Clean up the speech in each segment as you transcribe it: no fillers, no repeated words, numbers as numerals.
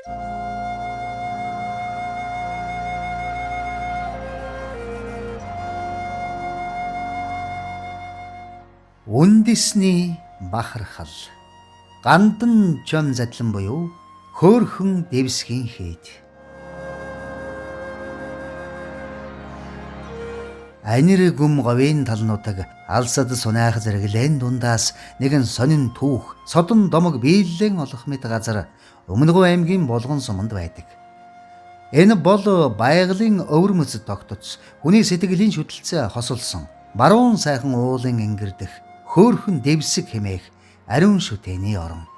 Үндэсний бахархал Гандан чон задлан буюу хөөрхөн дэвсгийн хийд. Анир гүм говийн талнуудаг алсад сунайх зэрэглэн дундаас нэгэн сонин түүх содон домог биеллэн олох мэт газар Өмнөговь аймгийн Булган суманд байдаг. Энэ бол байгалийн өвөрмөц тогтоц хүний сэтгэлийн шүтэлцээ хосолсон баруун сайхан уулын ингэр дэх хөөрхөн дэвсэг хэмээх ариун шүтээний орон.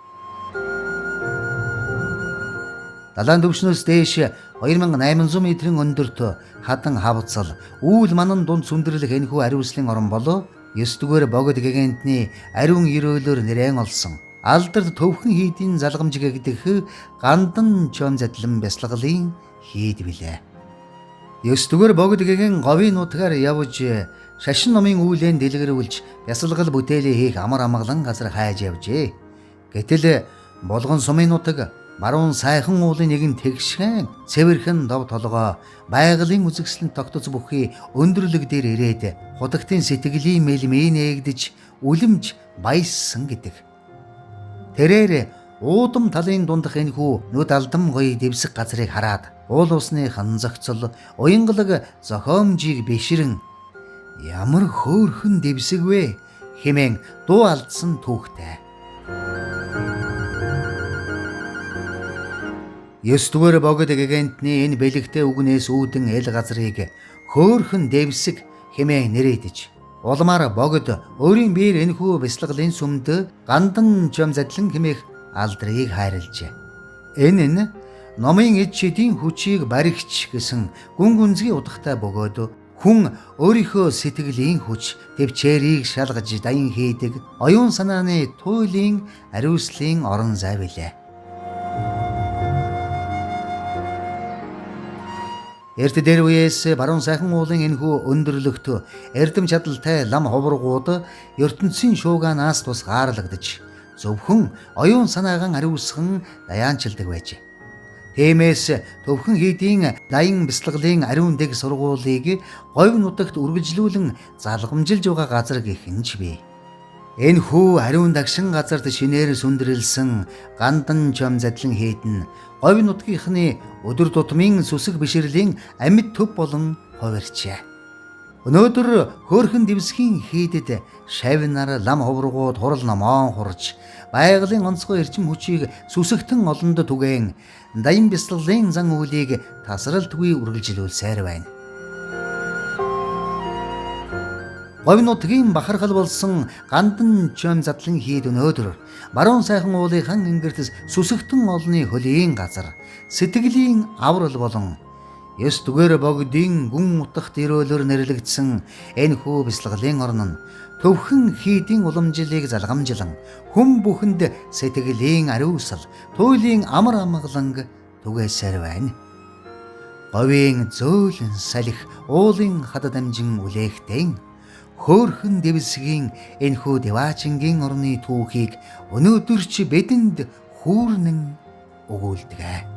Далайн түвшнөөс дээш 2800 метрийн өндөрт хадан хавцал, үүл манан дунд сүндэрлэх энэхүү ариуслын орон бол 9-р богд гэгэнтний ариун ерөөлөөр нэрэн олсон. Алдарт төвхөн хийдийн залгамж гэгдэх Гандан чон задлан бясалгалын хийд билээ. 9-р богд гэгэн говийн нутгаар явж шашин номын үүлэн дэлгэрүүлж бясалгал бүтээлээ хийх амар амгалан газар хайж явжээ. Гэтэл Булган сумын нутаг баруун сайхан уулын нэгэн тэгшхэн цэвэрхэн дов толгой байгалийн үзэсгэлэнт тогтоц бүхий өндөрлөг дээр ирээд худагтын сэтгэлийн мэлмийн нээгдэж үлэмж баяссан гэдэг. Тэрээр уудам талын дундах энэхүү нүд алдам гоё дэвсэг газрыг хараад уул усны хан зохицол уянгалаг зохиомжийг бишрэн ямар хөөрхөн дэвсэг вэ хэмээн дуу алдсан түүхтэй. 9-р богд гэгэнтний энэ бэлэгтэй үгнээс үүдэн эл газрыг хөөрхөн дэвсэг хэмээн нэрийдэж улмаар богд өөрийн биеэр энэхүү бясалгалын сүмд Гандан чом задлан хэмээх алдрыг хайрлажээ. Энэ нь номын эд шидийн хүчийг баригч гэсэн гүн гүнзгий утгатай бөгөөд хүн өөрийнхөө сэтгэлийн хүч тэвчээрийг шалгаж даян хийдэг оюун санааны туйлын ариуслын орон зай билээ. Эрт дээр үеэс баруун сайхан уулын энэхүү өндөрлөгт эрдэм чадалтай лам ховргууд ертөнцийн шуугаанаас тусгаарлагдаж зөвхөн оюун санаагаан ариусган даяанчилдаг байжээ. Тиймээс төвхөн хийдийн даян бясалгалын ариун дэг сургуулийг говь нутагт үргэлжлүүлэн залгамжилж байгаа газар гэх нь ч бий. Энэхүү ариун дагшин газарт шинээр сүндэрлсэн Гандан чом задлан хийд нь говь нутгийнхны өдөр тутмын сүсэг бишрэлийн амьд төв болон хувирчээ. Өнөөдөр хөөрхөн дэвсгийн хийдэд шавь нар лам ховргууд хурал номоон хурж байгалийн онцгой эрчим хүчийг сүсэгтэн олонд түгээн даян бясалгалын зан үйлийг тасралтгүй үргэлжлүүлсээр байна. Говь нутгийн бахархал болсон Гандан чон задлан хийд өнөөдөр баруун сайхан уулынхан ингэрт сүсэгтэн олны хөлийн газар сэтгэлийн аврал болон 9-р богдын гүн утгат ерөөлөөр нэрлэгдсэн энэхүү бясалгалын орон нь төвхөн хийдийн уламжлалыг залгамжилан хүн бүхэнд сэтгэлийн ариусал, туйлын амар амгаланг түгээсээр байна. Говийн зөөлөн салхи уулын хад дамжин үлээхтэн хөөрхөн дэвсгийн энэхүү деваачингийн орны түүхийг өнөөдөр ч бидэнд хүүрнэн өгүүлдэг.